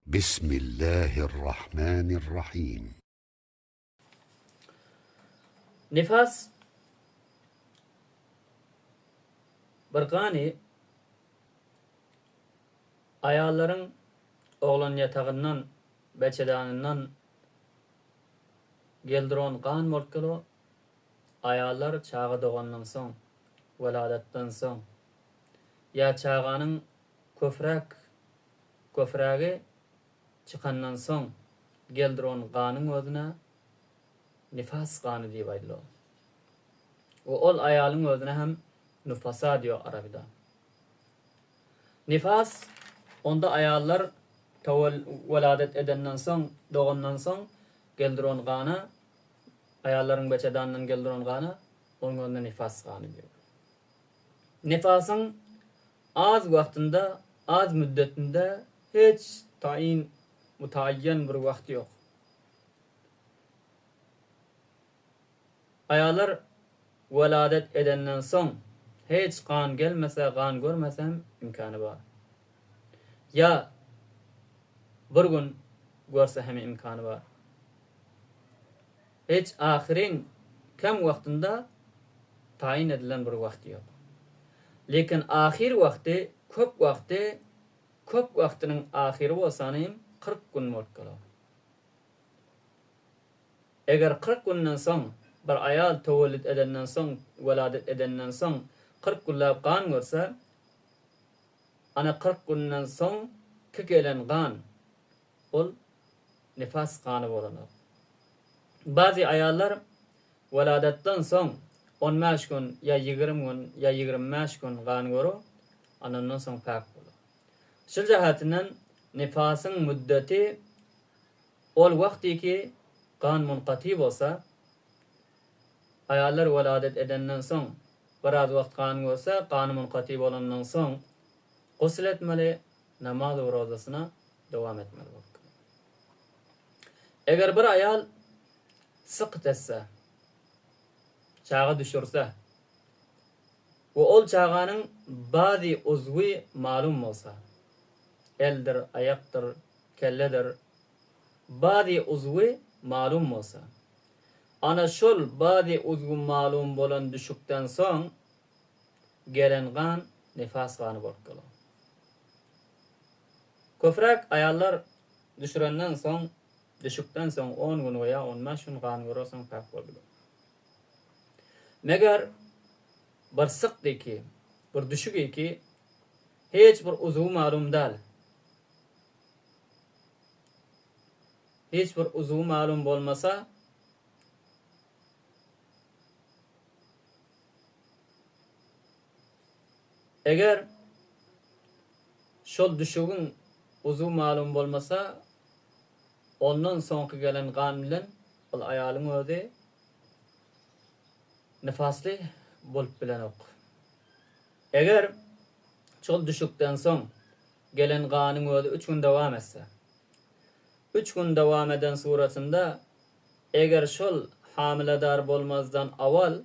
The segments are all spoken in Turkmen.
Bismillahirrahmanirrahim. Nifas bir gany aýallaryň oglan ýatagyndan, beçedanyndan geldiron gan bolup gelo, aýallar çaga dogandan soň, weladatdan soň ýa çaganyň köfräk Köfrägi çykandan soň geldiron ganyň özüne nifas gany diýip aýdylar. We ol aýalyň özüne hem nufasa diýo arabyda. Nifas onda aýallar towel weladet edenden soň, dogandan soň geldiron gana, aýallaryň beçedandan geldiron gana onuň özüne nifas gany diýo. Nifasyň Az wagtynda, az müddetinde hiç taýyn, mutaýýan bir wagty ýok. Aýallar weladet edenden soň hiç gan gelmese, gan görmese hem imkany bar. Ýa bir gün görse hem imkany bar. Hiç ahyryn kem wagtynda taýyn edilen bir wagty ýok. Lekin ahyr wagty köp wagty köp wagtynyň ahyry bolsany 40 gün bolup galar. Eger 40 günden soň bir aýal tewellüt edenden soň weladet edenden soň 40 günläp gan görse ana 40 günden soň ki gelen gan Ol nifas gany bolanok. Bazy aýallar weladatdan soň on bäş gün ýa 20 gün ýa 25 gün gan görüp, anandan soň päk bolar. Şu jähetinden nifasyň müddeti ol wagtyky gan munkaty bolsa, aýallar weladat edenden soň biraz wagt gan görse, gany munkaty bolandan soň gusl etmeli, namaz we rozasyna dowam etmeli bolup biler. Eger bir aýal sykt etse, çaga düşürse we ol çaganyň bazy uzwy malum bolsa, eldir, aýakdyr, kelledir, bazy uzwy malum bolsa, ana şol bazy uzwy malum bolan düşükden soň gelen gan nifas gany bolup geler. Köpräk aýallar düşürenden soň, düşükden soň on gün we ýa on bäş gün gan görersoň päk boldular. Meger bir sykdy ki, bir düşügi ki, hiç bir uzuwy malum däl. Hiç bir uzuwy malum bolmasa, Eger şol düşügiň uzuw malum bolmasa, ondan soňky gelen gan bilen ol aýalyň özi nifasly bolup bilenok. Eger şol düşükden soň gelen ganyň özi üç gün dowam etse, üç gün dowam eden suratynda eger şol hamiledar bolmazdan awal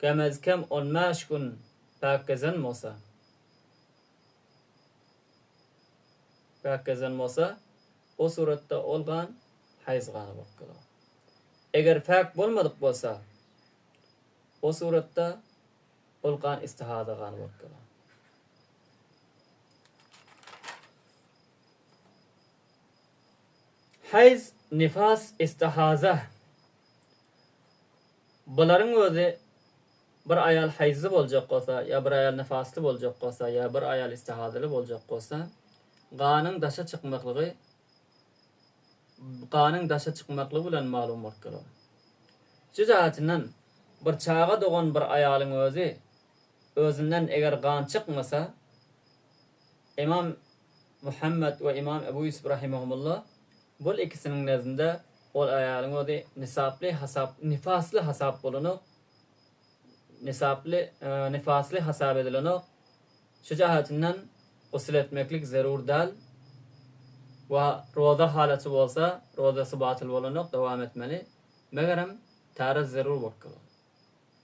Kemez-kem on bäş gün päk gezen bolsa, päk gezen bolsa, o suratda ol gan haýz gany bolup galar. Eger päk bolmadyk bolsa, o suratda ol gan istihaza gany bolup galar. Haýz, nifas, istihaza Bularyň özi bir aýal haýzly boljak bolsa, ýa bir aýal nifasly boljak bolsa, ýa bir aýal istihazaly boljak bolsa, ganyň daşa çykmaklygy ganyň daşa çykmaklygy bilen malum bolup geler. Şu jähetinden bir çaga dogan bir aýalyň özi özünden eger gan çykmasa, Imam Muhammed we Imam Ebu Ýusuf rahimehumullah Bul ikisiniň nezdinde ol aýalyň özi nisaply hasap nifasly hasap bolanok, nisaply nifasly hasap edilenok. Şu jähetinden gusl etmeklik zerur däl we roza halaty bolsa rozasy batyl bolanok dowam etmeli. Megerem täret zerur bolup galar.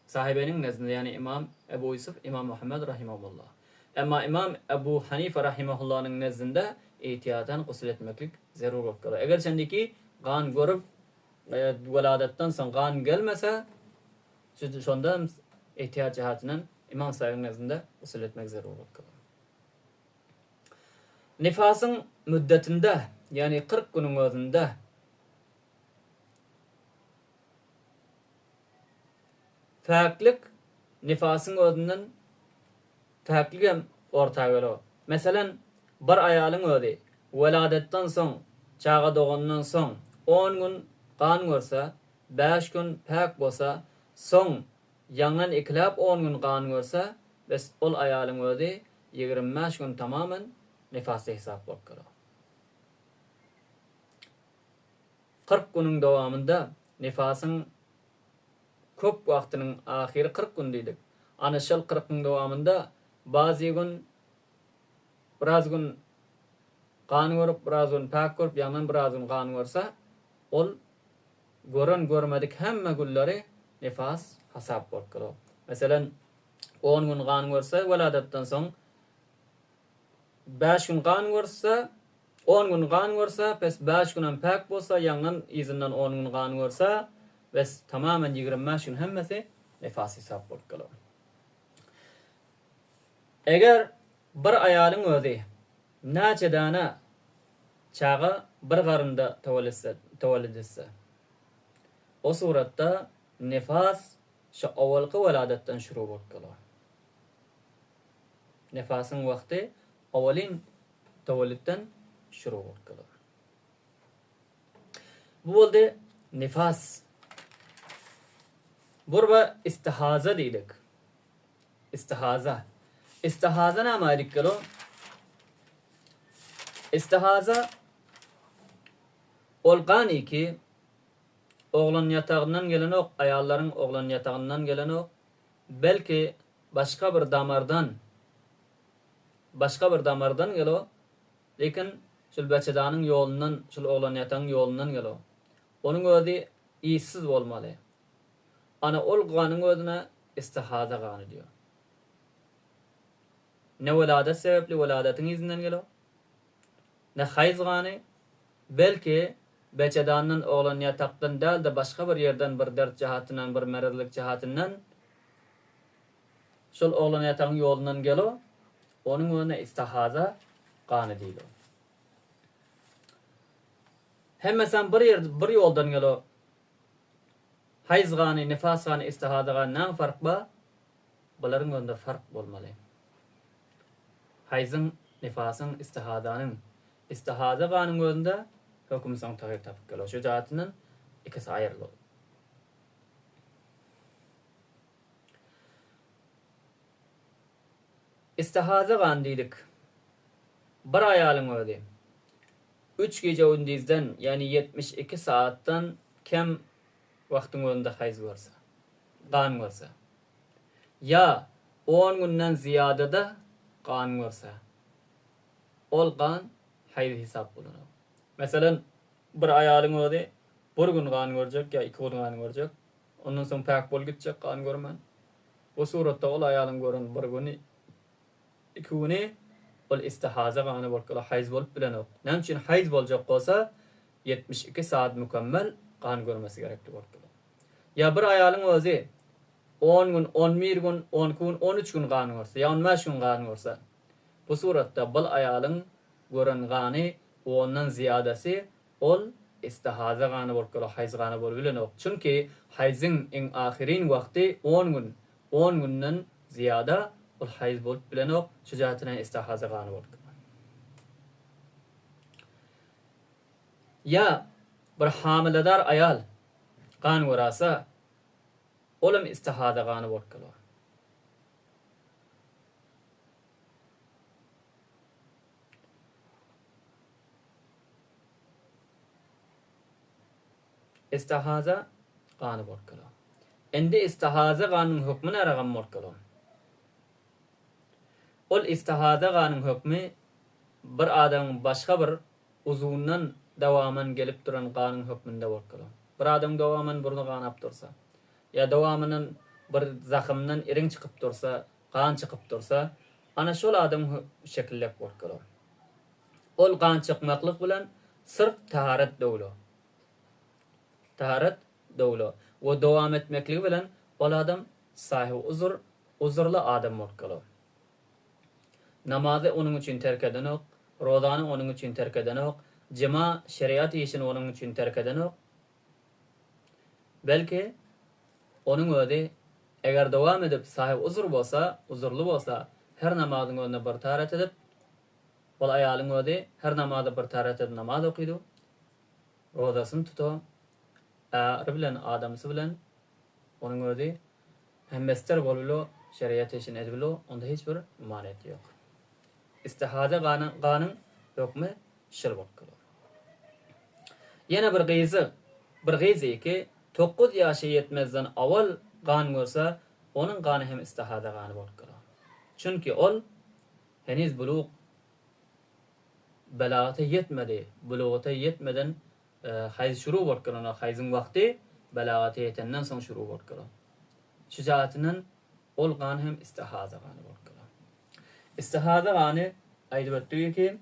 Sahibeniň nezdinde ýagny Imam Ebu Ýusuf, Imam Muhammed rahimahumullah. Emma Ymam Ebu Hanife rahimahullanyň nezdinde ihtiýatan gusul etmeklik zerur bolup galar. Eger çendiki gan görüp weladatdan soň gan gelmese, şonda hem ihtiýat jähetinden Ymam sahybyň nezdinde gusul etmek zerur bolup galar. Nifasyň müddetinde, ýagny 40 günüň özünde Päklik nifasyň özünden päkligem orta geler. Meselem, bir aýalyň özi weladetden soň, çaga dogandan soň on gün gan görse, bäş gün päk bolsa, soň ýaňdan ikiläp on gün gan görse, bes ol aýalyň özi 25 gün tamamen nifasda hesap bolup geler. 40 günüň dowamynda nifasyň köp wagtynyň ahyry 40 gün diýdik. Ana şol kyrkyň dowamynda bazy gün biraz gün gan görüp, biraz gün päk görüp, ýaňdan biraz gün gan görse, ol gören görmedik hemme günleri nifas hasap bolup geler. Meselem, on gün gan görse weladatdan soň, bäş gün gan görse, on gün gan görse, pes bäş günem päk bolsa, ýaňdan yzyndan on gün gan görse, bes tamamen 25 gün hemmesi nifas hesap bolup geler. Eger bir aýalyň özi näçe däne çaga bir garynda tewellüd etse, o suratda nifas şu owalky weladatdan şuru bolup geler. Nifasyň wagty owalyn tewellütden şuru bolup geler. Bu boldy nifas. Burba istihaza diýdik. Istihaza. Istihaza näme aýdyp gelo? Istihaza ol gany ki oglan ýatagyndan gelenok, aýallaryň oglan ýatagyndan gelenok, belki başga bir damardan başga bir damardan gelo, lekin şul beçedanyň ýolundan, şul oglan ýatagyň ýolundan gelo. Onuň özi yzsyz bolmaly. Ana ol ganyň özüne istihaza gany diýýär. Ne weladat sebäpli weladatyň yzyndan gelo, ne haýz gany, belki beçedandan oglan ýatakdan däl-de başga bir ýerden bir dert jahatyndan bir merezlik jahatyndan şol oglan ýatagyň ýolundan gelo, onuň özüne istihaza gany diýilýär. Hemmesem bir ýer bir ýoldan gelo. Haýz gany, nifas gany, istihaza gany näme fark bar? Bularyň özünde fark bolmaly. Haýzyň, nifasyň, istihazanyň. Istihaza ganyň özünde höküm soň tagyr tapyp geler. Şu jahatyndan ikisi aýrylyp. Istihaza gan diýdik. Bir aýalyň özi üç gije-gündizden, ýagny 72 saatdan kem wagtyň özünde haýz görse, gan görse, ýa on günden zyýadada gan görse, ol gan haýz hesap bolanok. Meselem, bir aýalyň özi bir gün gan görjek ýa iki gün gan görjek, ondan soň päk bolup gitjek gan görmän. Bu suratda ol aýalyň gören bir güni, iki güni ol istihaza gany bolup galar, haýz bolup bilenok. Näme üçin haýz boljak bolsa, 72 saat mükemmel gan görmesi gerekli bolup biler. Ýa bir aýalyň özi 10 gün, 11 gün, 12 gün, 13 gün gan görse, ýa 15 gün gan görse, bu suratda bul aýalyň gören gany ondan zyýadasy ol istihaza gany bolup galar, haýz gany bolup bilenok. Çünki haýzyň iň ahyryn wagty 10 gün, 10 günden zyýada ol haýz bolup bilenok, şu jähetinden istihaza gany bolup galar. Ýa bir hamiledar aýal gan görasa, ol hem istihaza gany bolup galar. Istihaza gany bolup galar. Indi istihaza ganyň hökmi näragam bolup galar? Ol istihaza ganyň hökmi bir adamyň başga bir uzundan dawaman gelip duran ganyň hökmünde bolup galar. Bir adamyň dawaman burny ganap dursa, ýa dawamyndan bir zahymdan iriň çykyp dursa, gan çykyp dursa, Ana şol adamyň şekillek bolup galar. Ol gan çykmaklyk bilen syrf taharet döwler. Taharet döwler we dowam etmekligi bilen ol adam sahibi uzur, uzurly adam bolup galar. Namazy onuň üçin terk edenok, rozany onuň üçin terk edenok, jima, şeriat işini onuň üçin terk edenok. Belki, onuň özi eger dowam edip sahyp uzur bolsa, uzurly bolsa, her namazyň özüne bir taret edip, ol aýalyň özi her namaza bir taret edip namaz okydy, rozasyny tuta, äri bilen, adamsy bilen onuň özi hemmester bolubilo, şeriat işini edibilo, onda hiç bir manyýet ýok. Istihaza ganyň hökmi şul bolup durýar. Ýene bir gyzy, bir gyzy ki, tokguz ýaşa ýetmezden awal gan görse, onuň gany hem istihaza gany bolup durýar. Çünki ol heniz bulug, belagata ýetmedi, bulugata ýetmeden haýz şuru bolup duranok, haýzyň wagty belagata ýetenden soň şuru bolup durar. Şu jähetinden ol gan hem istihaza gany bolup durar. Istihaza gany aýdyp ötdük ki,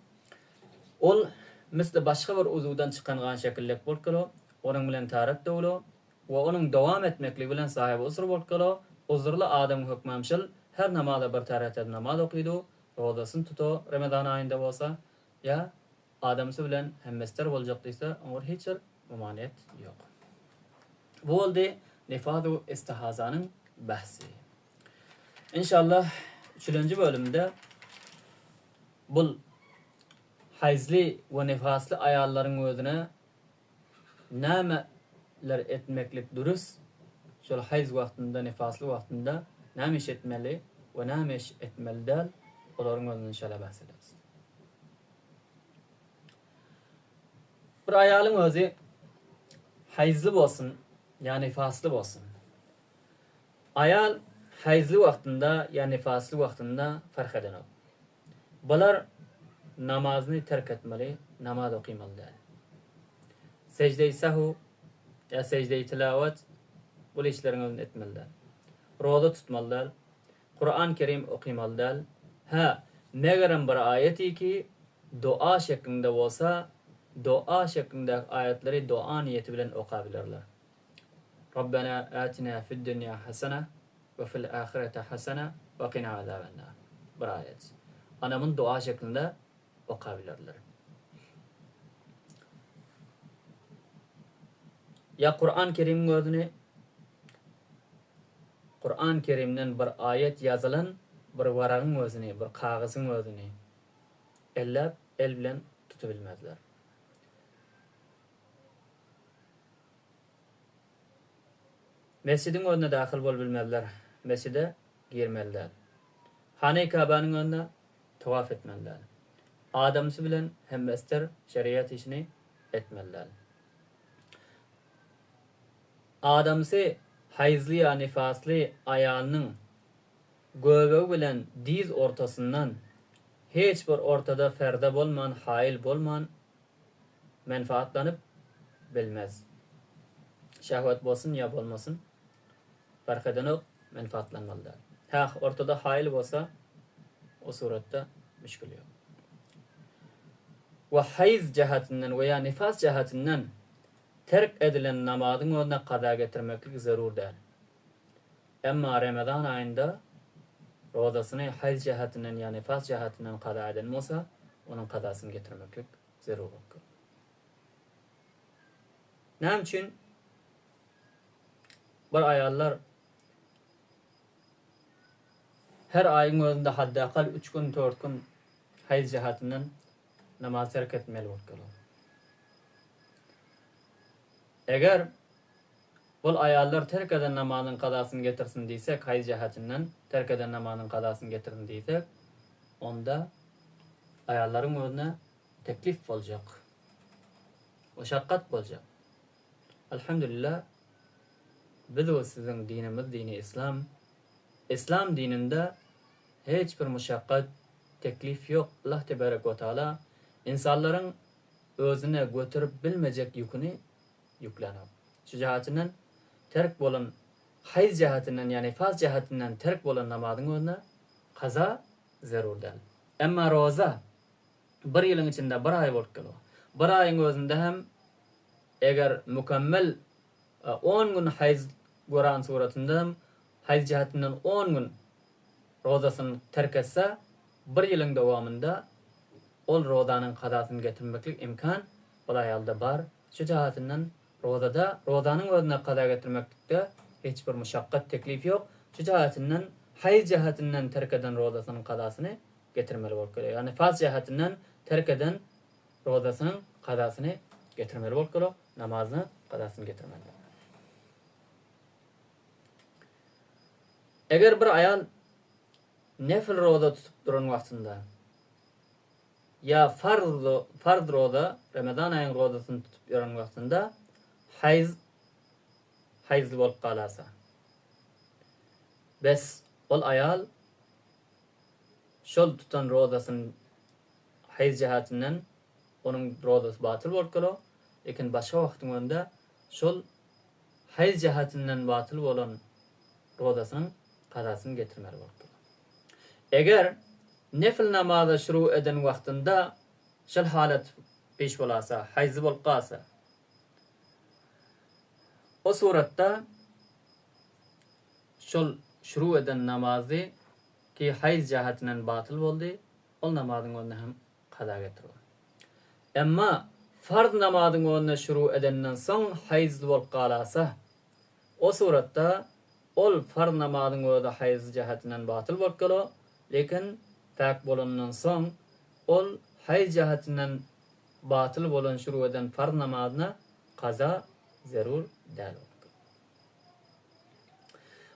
ol misli başga bir uzuwdan çykan gan şekillek bolup durar, onuň bilen taret döwler we onuň dowam etmekligi bilen sahibi uzr bolup durar, uzrly adamyň hökmem şul, her namaza bir taret edip namaz okydy, rozasyny tutar, remezan aýynda bolsa, ýa Adamsy bilen hemmester boljak diýse, oňa hiç bir mumaniýet ýok. Bu boldy nifaz-u istihazanyň bahsi. Inşallah üçülenji bölümde bul haýzly we nifasly aýallaryň özüne nämeler etmeklik dürüst, şol haýz wagtynda, nifasly wagtynda näme iş etmeli we näme iş etmeli däl, olaryň özüne inşallah bahs ederis. Bir aýalyň özi haýzly bolsun ýa nifasly bolsun. Aýal haýzly wagtynda ýa nifasly wagtynda fark edenok. Bular namazyny terk etmeli, namaz okymaly däl. Sejde-i sahu ýa sejde-i tilawat bul işleriň özüni etmeli däl. Roza tutmaly däl. Kuran Kerim okymaly däl. Hä, megerem bir aýaty ki doa şeklinde bolsa, doa şeklindäki aýatlary doa niýeti bilen okabilerler. Rabbena atina fid dünýa hasana we fil ahireti hasana we qina azabennar. Bir aýat. Ana muny doa şeklinde okabilerler. Ýa Kuran Kerimiň özüni Kuran Kerimden bir aýat ýazylan bir waragyň özüni, bir kagyzyň özüni elläp, el bilen tutubilmezler. Mesjidiň özüne dahyl bolubilmezler, mesjide girmeli däl. Hane-i Kabanyň önünde tawaf etmeli däl. Adamsy bilen hemmester şeriat işini etmeli däl. Adamsy haýzly ýa nifasly aýalynyň göbegi bilen dyz ortasyndan hiç bir ortada ferde bolman haýyl bolman menfaatlanyp bilmez. Şehwet bolsun ýa bolmasyn fark edenok menfaatlanmaly däl. Häh ortada haýyl bolsa o suratda müşgil ýok. We haýz jähetinden we ýa nifas jähetinden Terk edilen namazyň özüne kaza getirmeklik zerur däl. Emma Remezan aýynda rozasyny haýz jähetinden ýa nifas jähetinden kaza eden bolsa, onuň kazasyny getirmeklik zerur bolup durýar. Näme üçin bir aýallar her aýyň özünde haddy-akal üç gün, dört gün haýz jähetinden namaz terk etmeli bolup durýar? Eger bul aýallar terk eden namazyň kazasyny getirsin diýsek, haýz jähetinden terk eden namazyň kazasyny getirsin diýsek, onda aýallaryň özüne teklif boljak, muşakgat boljak. Alhamdulillah, biz we siziň dinimiz dini islam. Islam dininde hiç bir muşakgat, teklif ýok. Allah tebarek we taala insanlaryň özüne göterip bilmejek ýüküni ýüklänok. Şu jähetinden terk bolan haýz jähetinden ýa nifas jähetinden terk bolan namazyň özüne kaza zerur däl. Emma roza bir ýylyň içinde bir aý bolup geler. Bir aýyň özünde hem eger mükemmel on gün haýz gören suratynda hem haýz jähetinden on gün rozasyny terk etse, bir ýylyň dowamynda ol rozanyň kazasyny getirmeklik imkan bul aýalda bar. Şu jähetinden rozada, rozanyň özüne kaza getirmeklikde hiç bir muşakgat, teklif ýok. Şu jähetinden haýz jähetinden terk eden rozasynyň kazasyny getirmeli bolup gelýär. Ýagny nifas jähetinden terk eden rozasynyň kazasyny getirmeli bolup geler, namazyny kazasyny getirmeli. Eger bir aýal nefil roza tutup duran wagtynda ýa farz farz roza, Ramazan aýyň rozasyny tutup ýören wagtynda haýz haýzly bolup galasa, bes ol aýal şol tutan rozasyny haýz jähetinden onuň rozasy batyl bolup galar, lekin başga wagtyň önünde şol haýz jähetinden batyl bolan rozasynyň kazasyny getirmeli bolup galar. Eger nefil namaza şuru eden wagtynda şol halat peş bolasa, haýzly bolup galsa, o suratda şol şuru eden namazy ki haýz jähetinden batyl boldy, ol namazyň özüne hem kaza getirip. Emma farz namazyň özüne şuru edenden soň haýzly bolup galasa, o suratda ol farz namazyň özi haýz jähetinden batyl bolup galar, lekin päk bolandan soň ol haýz jähetinden batyl bolan şuru eden farz namazyna kaza zerur däl bolup galar.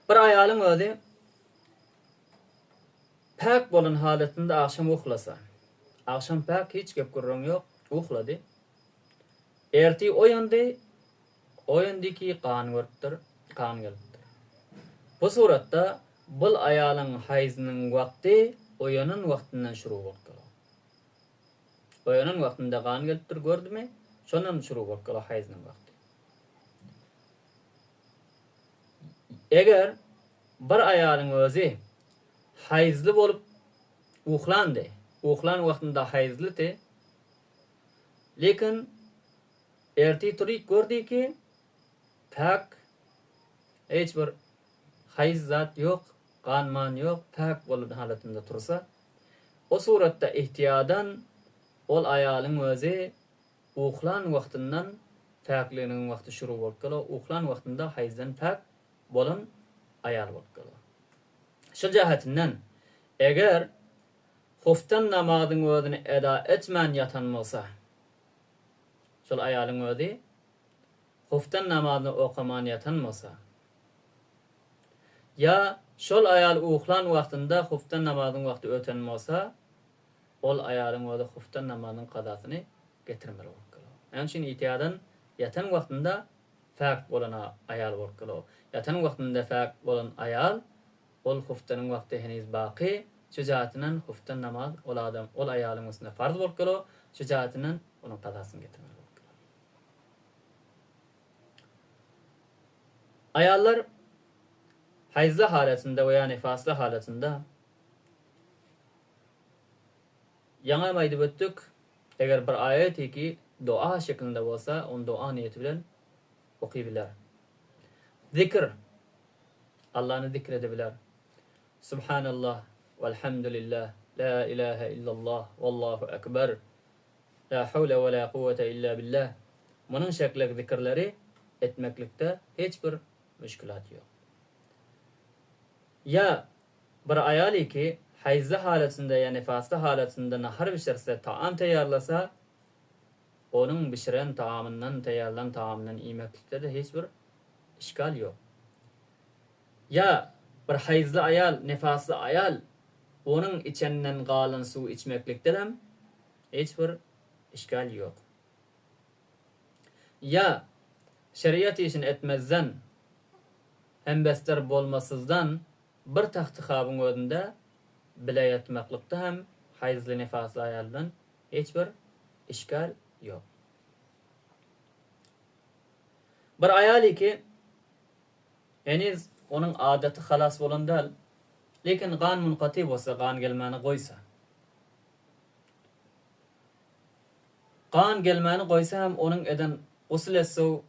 Bir aýalyň özi päk bolan halatynda agşam uhlasa, agşam päk hiç gep gürrüň ýok, uhlady. Ertir oýandy, oýandy ki gan görüpdir, gan gelipdir. Bu suratda bul aýalyň haýzynyň wagty oýanan wagtyndan şuru bolup galar. Oýanan wagtynda gan gelipdir gördümi, şondan şuru bolup galar haýzynyň wagty. Eger bir aýalyň özi haýzly bolup uhlandy, uhlan wagtynda haýzlydy, lekin ertir turyp gördi ki, päk, hiç bir haýz zat ýok, gan-man ýok, päk bolan halatynda tursa, o suratda ihtiýadan ol aýalyň özi Uhlan wagtyndan päkliginiň wagty şuru bolup galar, uhlan wagtynda haýzdan päk bolan aýal bolup galar. Şu jähetinden, eger huftan namazyň özüni eda etmän ýatan bolsa, şol aýalyň özi huftan namazyny okaman ýatan bolsa, ýa şol aýal uhlan wagtynda huftan namazyň wagty öten bolsa, Ol aýalyň özi huftan namazynyň kazasyny getirmeli bolup galar. Näme üçin itiýadan ýatan wagtynda päk bolan aýal bolup galar. Ýatan wagtynda päk bolan aýal ol huftanyň wagty heniz baky, şu jähetinden huftan namaz ol adam ol aýalyň üstünde farz bolup galar, şu jähetinden onuň kazasyny getirmeli bolup galar. Aýallar haýzly halatynda we ýa nifasly halatynda Ýaňam aýdyp ötdük, eger bir aýaty ki doa şeklinde bolsa, ony doa niýeti bilen okybiler. Zikr, Allany zikr edebiler. Subhanallah, welhamdulillah, la ilahe illallah, wallahu ekber, la hawle we la kuwwete illa billah. Munuň şekli zikirleri etmeklikde hiç bir müşkilat ýok. Ýa Bir aýal ki, haýzly halatynda ýa nifasly halatynda nahar bişirse, taam taýýarlasa, onuň bişiren taamyndan, taýýarlan taamyndan iýmeklikde-de hiç bir işgal ýok. Ýa bir haýzly aýal, nifasly aýal onuň içeninden galan suwy içmeklikde-dem hiç bir işgal ýok. Ýa şeriat işini etmezden, hembester bolmasyzdan bir tahtyhabyň özünde bile ýatmaklykda hem haýzly nifasly aýal bilen hiç bir işgal ýok. Bir aýal ki, heniz onuň adaty halas bolan däl. Lekin gan munkaty bolsa, gan gelmäni goýsa. Gan gelmäni goýsa hem onuň eden gusul etse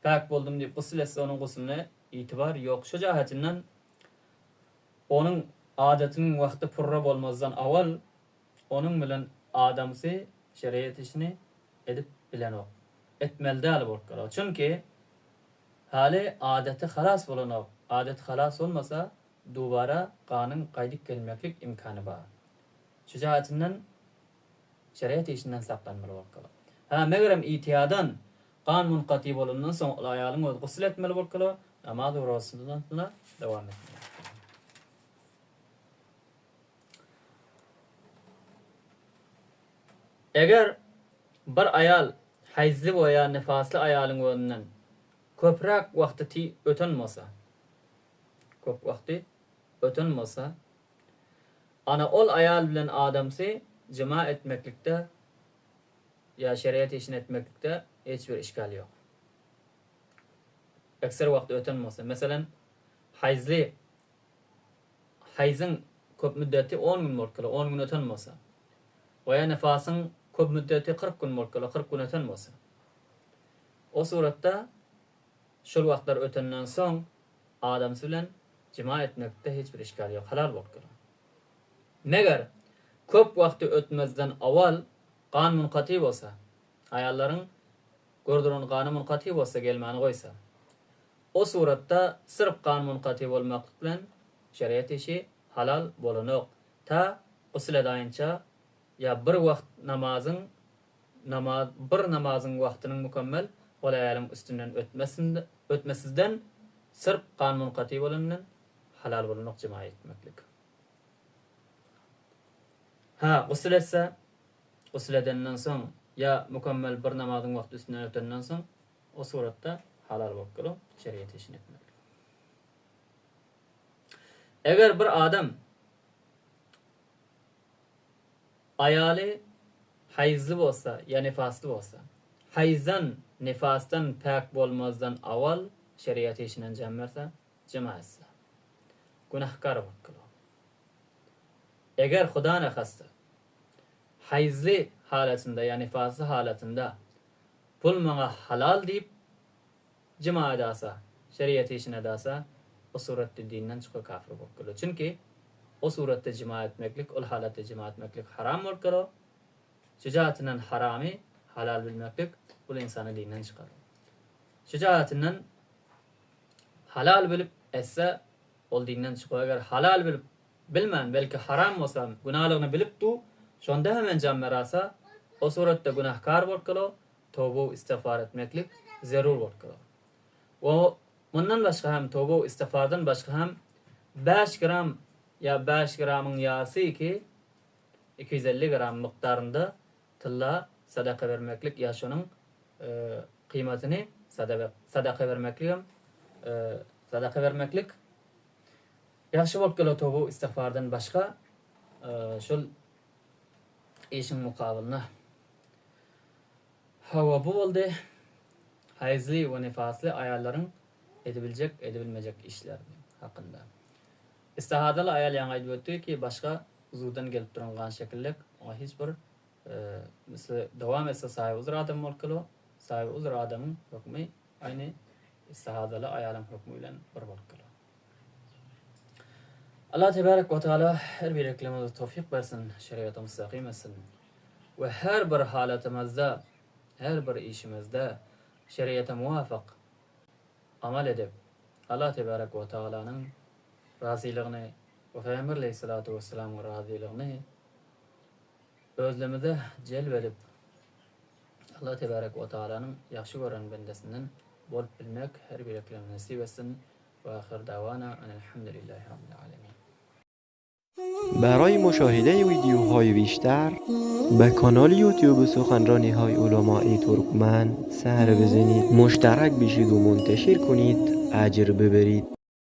päk boldum diýip gusul etse onuň gusulyna itibar ýok. Şu jähetinden onuň adatynyň wagty purra bolmazdan awal onuň bilen adamsy şeriat işini edip bilenok. Etmeli däl bolup galar. Çünki Haly adaty halas bolanok, adaty halas bolmasa dubara ganyň gaýdyp gelmeklik imkany bar. Şujaatyndan şeriat işinden saklanmaly bolup galar. Hä megerem itiýadan gan munkaty bolandan soň ol aýalyň özi gusul etmeli bolup galar, namaz we rozasyna dowam etmeli. Eger bir aýal haýzly we ýa nifasly aýalyň özünden köpräk wagty ti öten bolsa, köp wagty öten bolsa, ana ol aýal bilen adamsy jima etmeklikde ýa şeriat işini etmeklikde hiç bir işgal ýok. Ekser wagty öten bolsa, meselem, haýzly Haýzyň köp müddeti on gün bolup geler, on gün öten bolsa. We ýa nifasyň köp müddeti 40 gün bolup geler, 40 gün öten bolsa. O suratda şol wagtlar ötenden soň adamsy bilen jima etmekde hiç bir işgal ýok, halal bolup geler. Meger köp wagty ötmezden owal gan munkaty bolsa, aýallaryň gördüren gany munkaty bolsa gelmäni goýsa. O suratda syrf gan munkaty bolmaklyk bilen şeriat işi halal bolanok. Ta gusul edaýynça ýa bir wagt namazyň namaz bir namazyň wagtynyň mükemmel ol aýalyň üstünden ötmesizden syrf gan munkaty bolandan halal bolanok jima etmeklik. Ha gusul etse gusul edenden soň ýa mükemmel bir namazyň wagty üstünden ötenden soň O suratda halal bolup durup şeriat işini etmek. Eger bir adam aýaly haýzly bolsa ýa nifasly bolsa, haýzdan, nifasdan päk bolmazdan awal şeriat işini enjam berse, jema etse, günähkar bolup durar. Eger Huda nahasta haýzly halatynda ýa nifasly halatynda Pul maňa halal diýip jima edasa, şeriat işini edasa, o suratda dinden çykyp kafir bolup geler. Çünki o suratda jima etmeklik, ol halatda jima etmeklik haram bolup geler. Şujaatyndan haramy halal bilmeklik bul ynsany dinden çykarar. Şujaatyndan halal bilip etse ol dinden çykar. Eger halal bilip Bilmän, belki haram bolsa, günalygyny bilip du, şonda hem enjam berasa, o suratda günahkar bolup galar, toba-u istigfar etmeklik zerur bolup galar. We mundan başga hem toba-u istigfardan başga hem bäş gram ýa bäş gramyň ýarsy iki, 250 gram mukdarynda tylla sadaka bermeklik ýa şonuň kymatyny sadaka bermekligem sadaka bermeklik Ýagşy bolup geler toba istigfardan başga şol işiň mukabylyna. Hawa bu boldy haýzly we nifasly aýallaryň edibiljek edibilmejek işleri hakynda. Istihadaly aýal ýaňy aýdyp ötdi ki başga uzuwdan gelip duran gan şekillek oňa hiç bir misli dowam etse saýy uzr adam bolup geler. Saýy uzr adamyň hökmi aýny istihadaly aýalyň hökmi bilen bir bolup geler. Allah tebarek we taala her birliklerimize towfik bersin, şeriata müstakim etsin we her bir halatymyzda, her bir işimizde şeriata muwafyk amal edip, Allah tebarek we taalanyň razylygyny we Pygamber aleyhissalatu vesselamyň razylygyny özlerimize jelp edip, Allah tebarek we taalanyň ýagşy gören bendesinden bolup bilmek her birliklerimize nesip etsin. We ahyr dawana enelhamdülillahi rabbil alemin. برای مشاهده ویدیوهای بیشتر به کانال یوتیوب سخنرانی های علمای ترکمن سر بزنید مشترک بشید و منتشر کنید اجر ببرید.